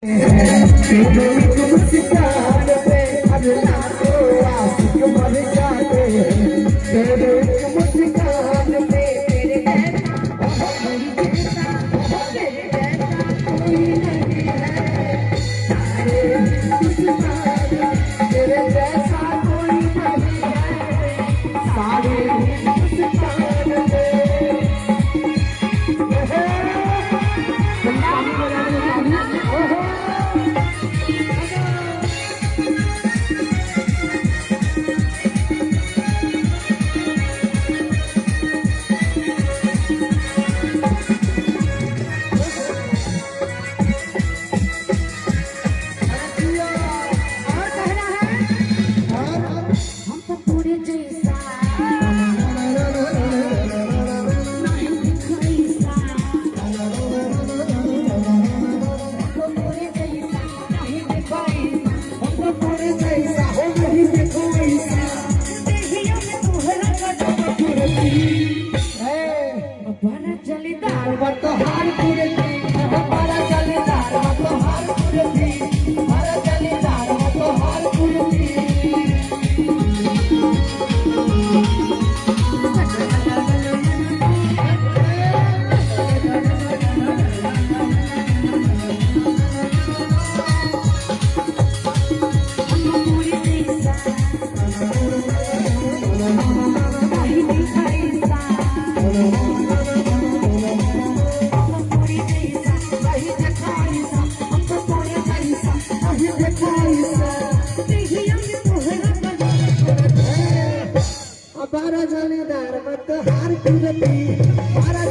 तेरे एक मुस्कान पे अल्लाह को आशिक मर जाते हैं। तेरे एक मुस्कान पे, तेरे जैसा, तेरे जैसा, तेरे जैसा कोई नहीं है। सारे हिंदुस्तान में तेरे जैसा कोई नहीं है। सारे हिंदुस्तान में। ओहो, ताली बजाने लगे, ताली। ओहो। और कहना है, हमको पूरे जैसा नहीं दिखाई। हमको पूरे जैसा नहीं दिखाई। हमको पूरे जैसा हो नहीं देखो ऐसा। देहिया में तोहरा गजब कुर्ती है। बड़ा जलीदार। मत हार कुर्ती, हमारा जलीदार मत हार कुर्ती, हमारा जलीदार मत हार कुर्ती। हमको पूरे जैसा नहीं दिखाई। हमको पूरे जैसा नहीं देखा ऐसा, हमको पूरे जैसा नहीं देखा ऐसा। देहिया में तोहरा गजब हमारा जलीदार मत हार कुर्ती, हमारा